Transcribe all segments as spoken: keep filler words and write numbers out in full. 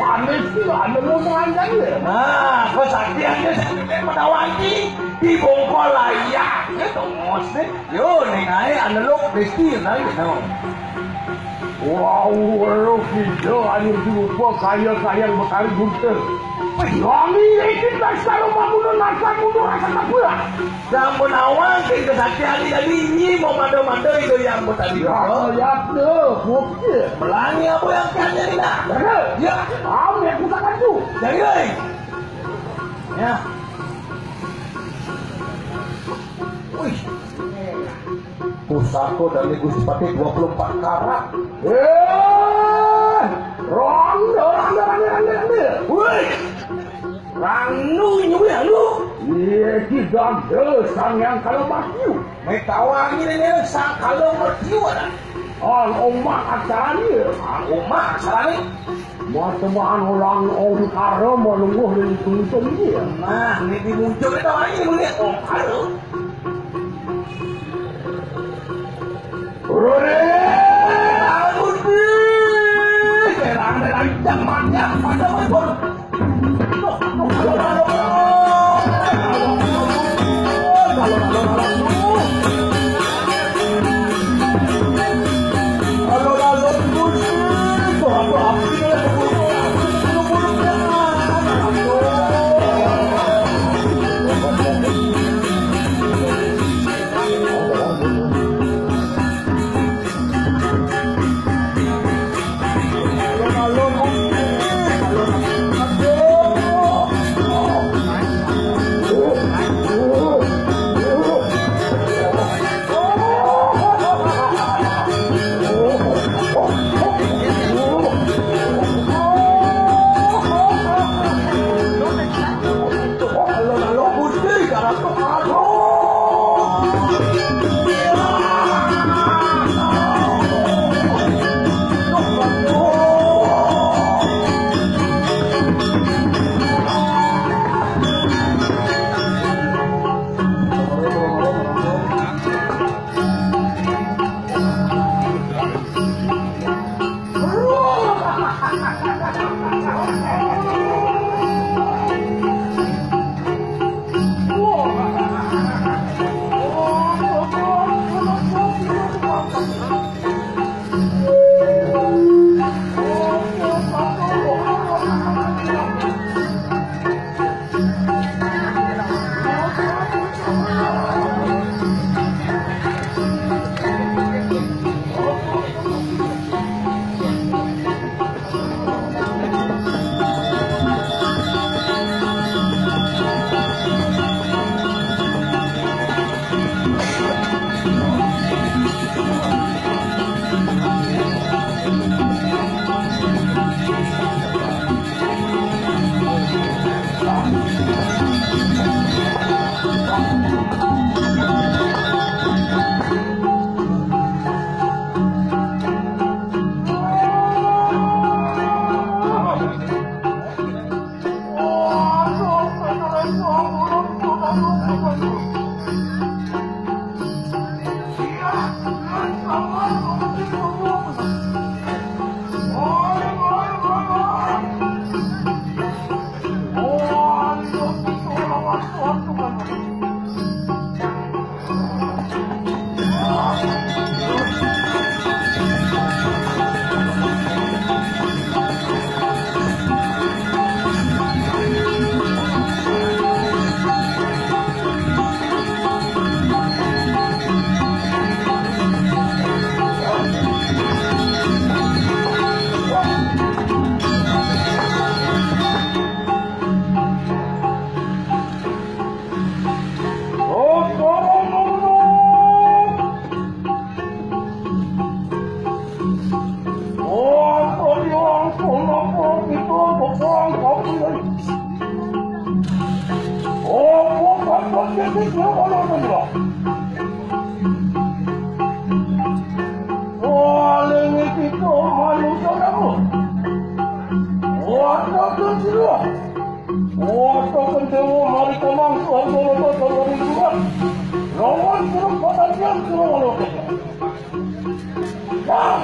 Ane si ane lo selanjang ya. Nah, kesaktiannya sampai menawangi di bongkol layak. Gitu, mesti. Yo, ning ae ane lo mesti, nah, gitu. Wau, weruh kidul anyar dirupa kaya kayang Betari Gurta. Wis wangi iki tas karo mamuno nasan muno rasa kabeh. Sampun awang sing kesaktian dadi nyi mau mado-mado itu yang Betari Gurta. Ya, ya, ya, bukti. Melangi apa yang kanya ini, nah? Ya. Ya, am ya pusaka tu. Jadi, oi. Ya. Wih. Pusaka dari Gusti Patih dua puluh empat karat. Eh, rondo, rondo, rondo, rondo, rondo. Woi, ranu nyuwi anu. Iya, iki gandel sang yang kalau mati. Metawangi ini sang kalau mati ada. Ang omah acarane. Ang omah acarane. Mata-mata orang ongkara menunggu di tuntung dia. Nah, ini di muncul itu aja melihat ongkara. Ore, amun di serang dengan jamannya pada mabur. Wah, lengi kita malu sanamu. Wah, takkan sila. Wah, takkan dewa mari komang suar doloto doloto duluan. Lawan suruh kota diam suruh walau kota. Wah.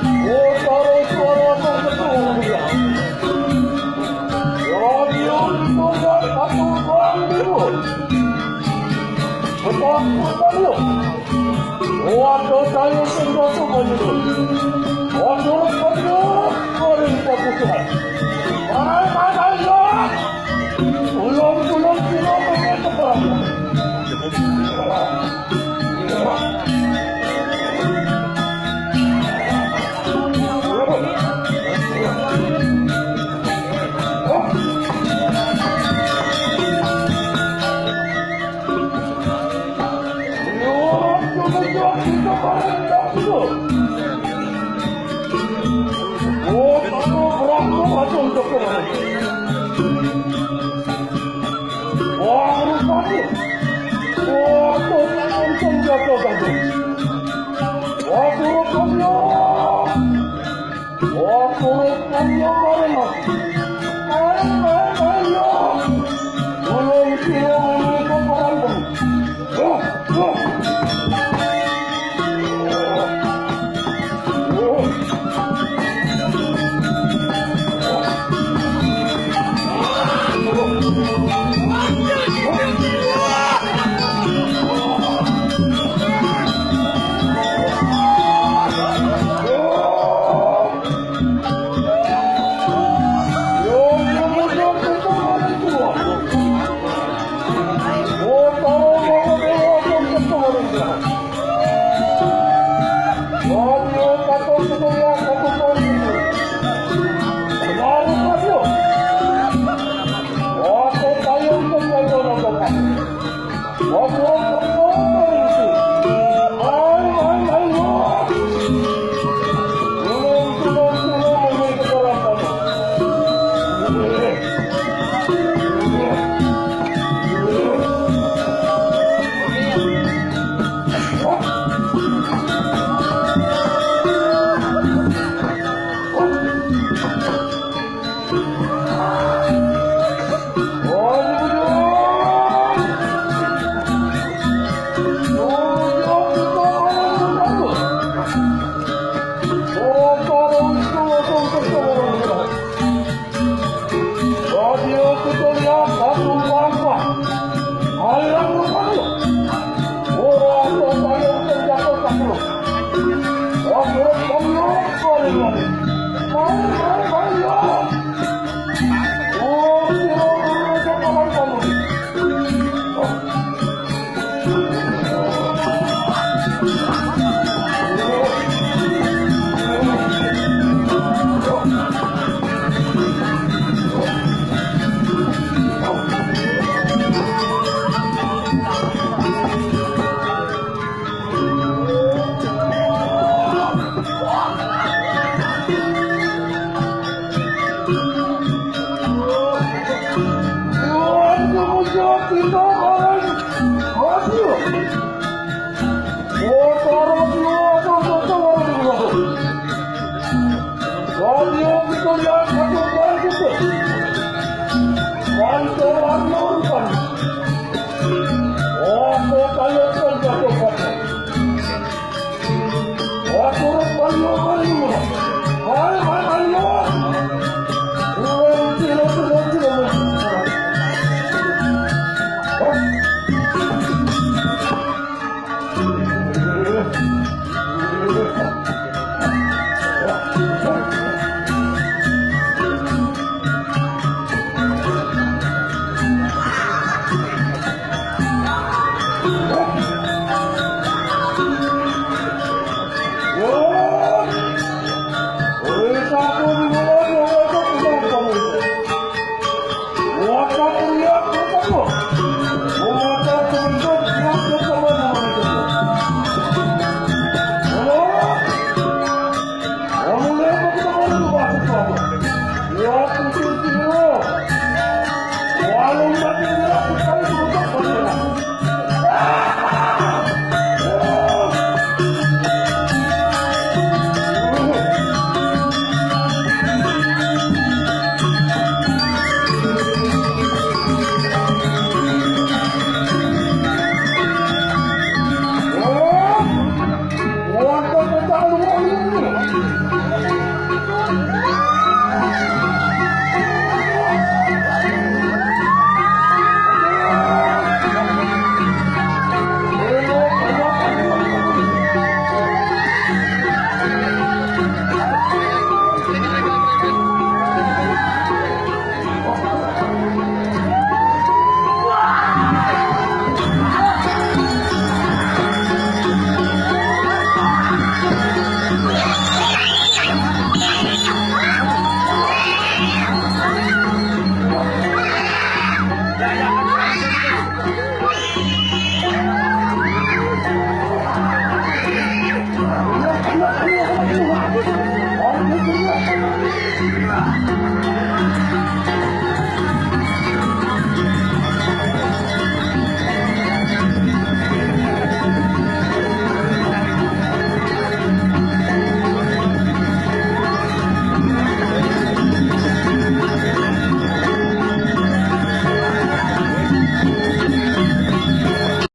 Kotaro suara kong ketua. Radion Tunggal Satu Bang Biru. Tetap bertanya. Waduh, saya sudah semuanya. Waduh, waduh, waduh, waduh, Tuhan. Mana, mana, ya? Tolong, tolong, tolong, tolong, tolong.